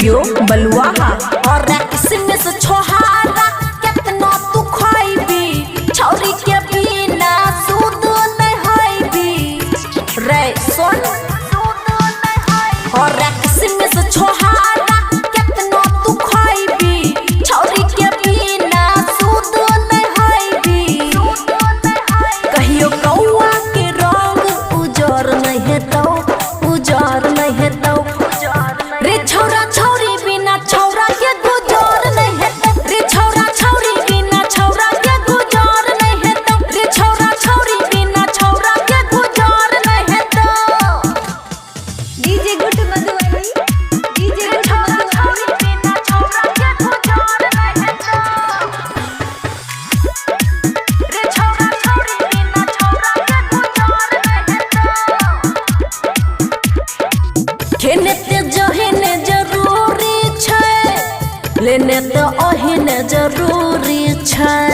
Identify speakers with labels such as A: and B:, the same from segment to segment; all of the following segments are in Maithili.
A: स्टूडियो बलुआहा।
B: और किसमिस छोहारा केतना तू खइबी, छौरी के बिना सूद नहीं हइबी रे सुन। और किसमिस छोहारा केतना तू खइबी, छौरी के बिना सूद नहीं हइबी। कहियो कौआ के रंग उजर नहीं हेतौ, उजर नहीं हेतौ रे। छौरा छौरी बिना छौरा के गुजर नहीं हेतौ रे। छौरा छौरी बिना छौरा के गुजर नहीं हेतौ रे। छौरा छौरी बिना छौरा के गुजर नहीं हेतौ।
C: DJ good Madhubani, DJ
B: रे
C: गुड
B: छौरा
C: मधुबनी।
B: छौरी बिना छौरा के गुजर नहीं हेतौ रे। छौरा छौरी बिना छौरा के गुजर नहीं हेतौ। खेने ते जहेने जरूरी छै, लेने ते ओहेने जरूरी छै,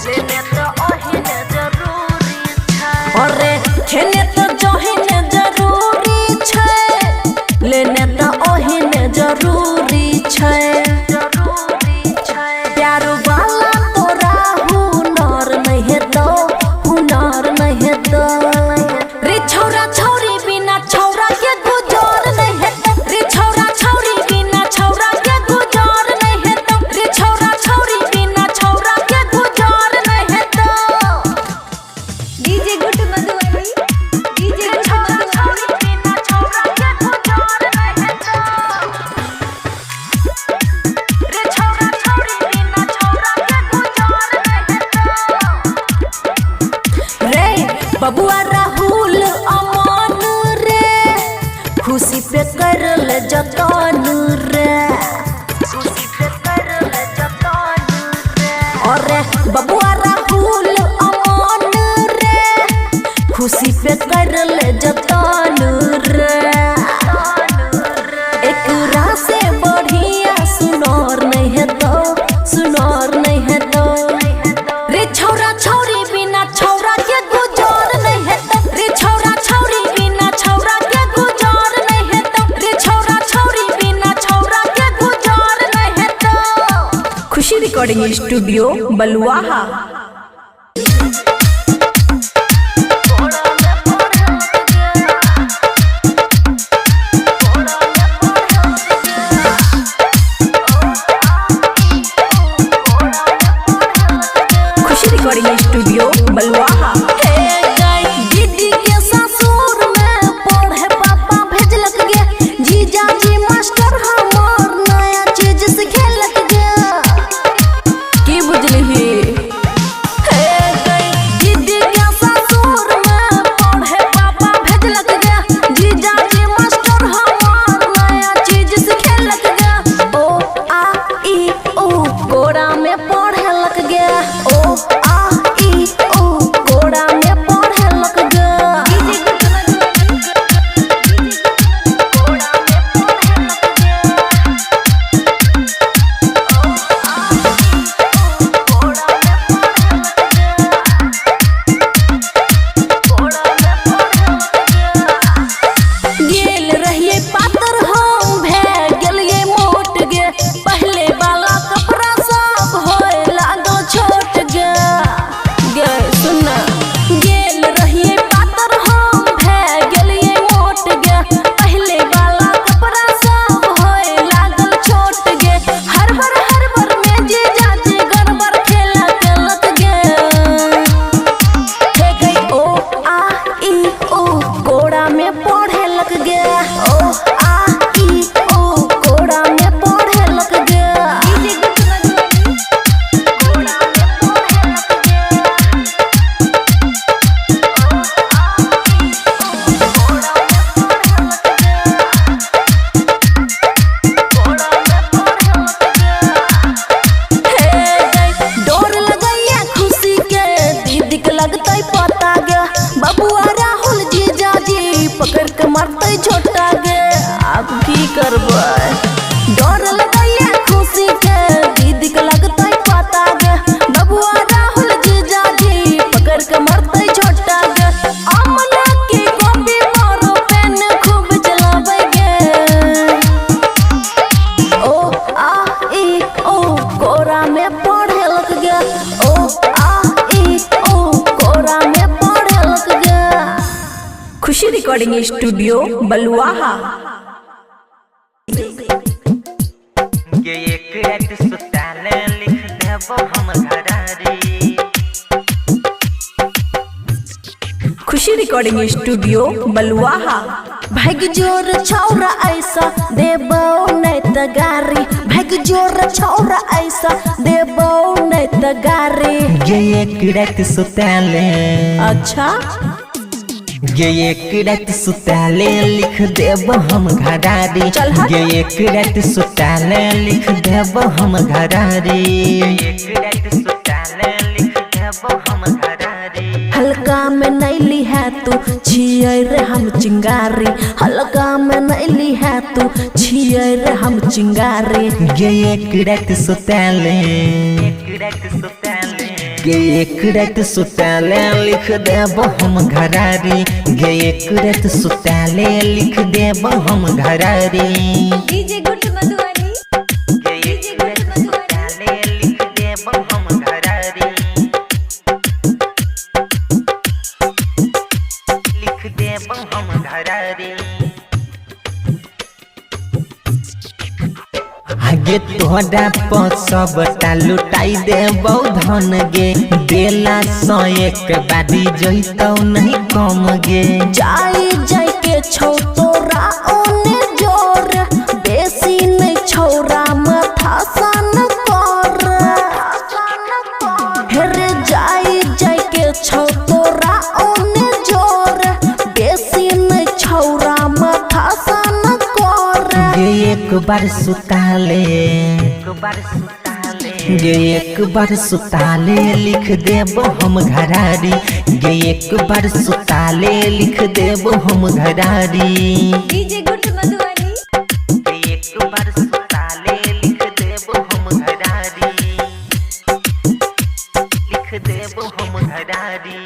B: लेने ते ओहेने जरूरी छै। अरे खेने ते जहेने जरूरी छै, लेने ते ओहेने जरूरी छै, जरूरी छै। प्यार वाला तोरा हुनर नहीं हेतौ, हुनर नहीं हेतौ रे। छौरा छौरी बिना छौरा के गुजर नहीं हेतौ रे। छौरा छौरी बिना छौरा के गुजर नहीं हेतौ रे। छौरा छौरी बिना छौरा के गुजर नहीं हेतौ।
C: DJ good Madhubani, DJ
B: रे
C: गुड
B: छौरा
C: मधुबनी।
B: छौरी बिना छौरा के गुजर नहीं हेतौ रे। छौरा छौरी बिना छौरा के गुजर नहीं हेतौ रे। बबुआ राहुल अमन रे, खुशी पे करल जतन रे, खुशी पे करल जतन रे। अरे बबुआ राहुल अमन रे, खुशी पे करल जतन रे। एकरा से बढ़िया सुनर नहीं हेतौ, सुनर नहीं हेतौ रे। छौरा छौरी बिना छौरा के गुजर नहीं हेतौ रे। छौरा छौरी बिना छौरा के गुजर नहीं हेतौ रे। छौरा छौरी बिना छौरा के गुजर नहीं हेतौ।
A: खुशी रिकॉर्डिंग स्टूडियो बलुआहा। खुशी रिकॉर्डिंग स्टूडियो बलुआहा।
B: हे गई दीदी के ससुर में पढ़े पापा भेजलक गे, जीजाजी मास्टर हमर नया चीज सिखेलक गे।
A: की बुझलिही?
B: में पढ़ेलक गे। ओ आ ई ओ कोरा में पढ़ेलक गे।
A: खुशी रिकॉर्डिंग स्टूडियो बलुआहा।
D: गे एक रात सुताले लिख देबो हम घरारी।
A: खुशी रिकॉर्डिंग स्टूडियो बलुआहा।
B: भाग जोर छौरा ऐसा देबौ नै त गारी, भाग जोर छौरा ऐसा देबौ नै त गारी।
D: गे एक रात सुताले,
B: अच्छा।
D: गे एक रात सुताले लिख देबो हम घरारी।
A: चल हट।
D: गे एक रात सुताले लिख देबो हम घरारी। एक रात सुताले लिख देबो हम घरारी।
B: हल्का में नैली है तू छियै रे हम चिंगारी, हल्का में नैली है तू छियै रे हम चिंगारी।
D: गे एक रात सुताले, एक रात सुताले, गे एक रात सुताले लिख देबो हम घरारी। गे एक रात सुताले लिख देबो हम घरारी।
C: डीजे गुड मधुबनी,
D: गे एक रात सुताले लिख देबो हम घरारी। लिख देबो हम घरारी। आगे तोहरा पर सबटा लुटाई देबौ धन गे, देला सौ एक बारी जइतौ नहीं कम गे।
B: जाई जाई के छौ तोरा ओने जोर, बेसी नै छौरा माथा सन कर। हेरे जाई जाई के छौ तोरा ओने जोर, बेसी नै छौरा माथा सन कर।
D: गे एक बार सुताले, एक बार सुताले, गे एक बार सुताले लिख देबो हम घरारी। गे एक बार सुताले लिख देबो हम घरारी।
C: डीजे गुड मधुबनी,
D: गे एक बार सुताले लिख देबो हम घरारी। लिख देबो हम घरारी।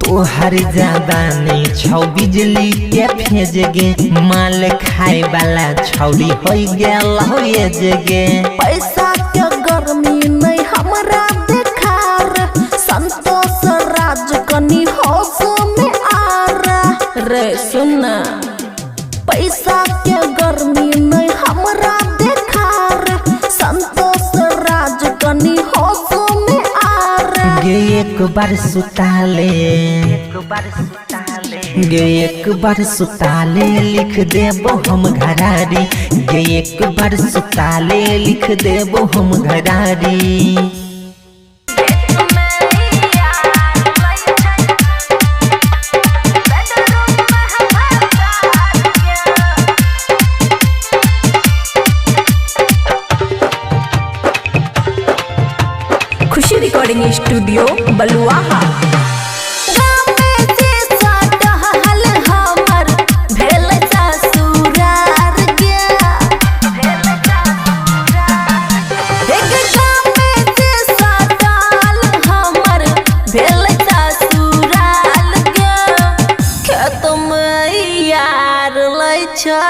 D: तोहर जवानी छौ बिजली के फेज गे, माल खाए वाला छौरी हो गेल हो गे।
B: पैसा के गर्मी नै हमरा देखार, संतोष राज कनी होश में आर। रे सुन, पैसा के गर्मी नै हमरा देखार, संतोष राज कनी होश में आर।
D: गे एक बार सुताले, एक बार सुताले, गे एक बार सुताले लिख देबो हम घरारी। गे एक बार सुताले लिख देबो हम घरारी।
A: खुशी रिकॉर्डिंग स्टूडियो बलुआहा।
B: गामे जे सटहल हमर भेल ससुरार गे। एक गामे जे सटहल हमर भेल ससुराल गे। खेत में यार लै छै,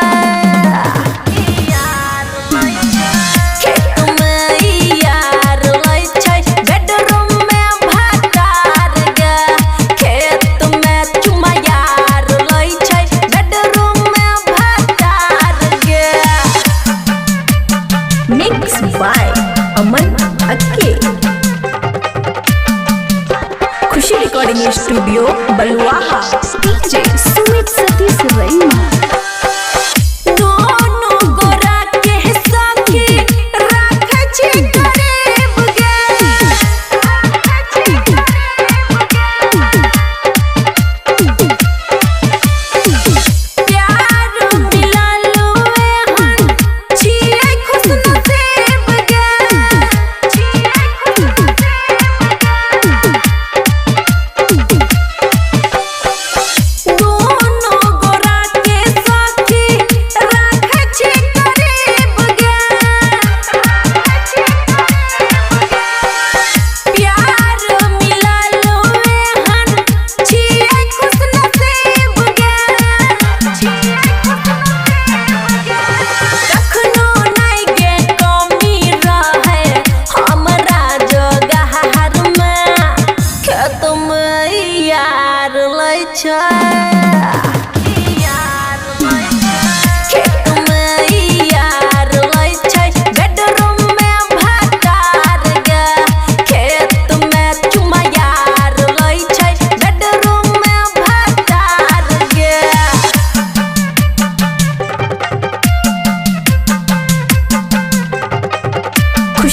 B: खेत में यार लै छै, बेडरूम में भातार गे। खेत में चुमा यार लै छै, बेडरूम में भातार गे।
A: मिक्स बाय अमन अक्के। Khushi recording studio Baluaha.
C: DJ Sumit Satish Raima.
B: दोनों गोरा के सखी राखै छी करीब गे। प्यार मिलल एहन छियै खुशनसीब गे। दोनों गोरा के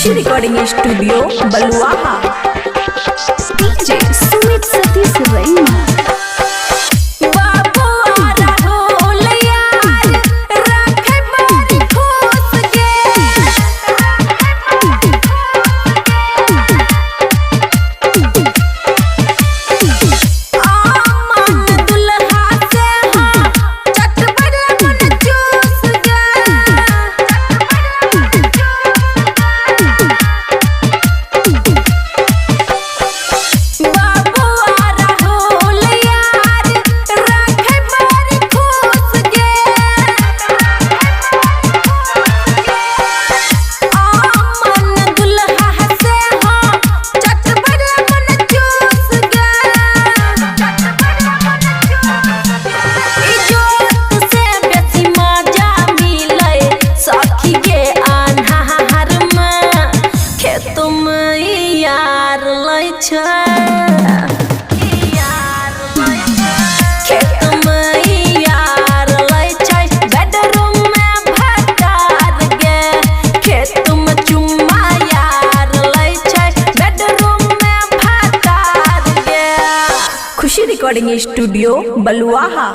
A: Khushi recording studio Baluaha.
C: DJ Sumit Satish Raima.
B: बाबू राहुल यार राखे बड़ी खुश गे। आमन दुल्हा से हाँ चटपट मन चूस गे। बाबू राहुल यार राखे बड़ी खुश गे। आमन दुल्हा से हाँ चटपट मन चूस गे। इजोत से बेसी मजा मिले सखी के अन्हार में, खेत में यार लै छै। खेत में यार लै छै, बेडरूम में भटार गे। खेत में चुम्मा यार लै छै, बेडरूम में भटार गे।
A: खुशी रिकॉर्डिंग स्टूडियो बलुआहा।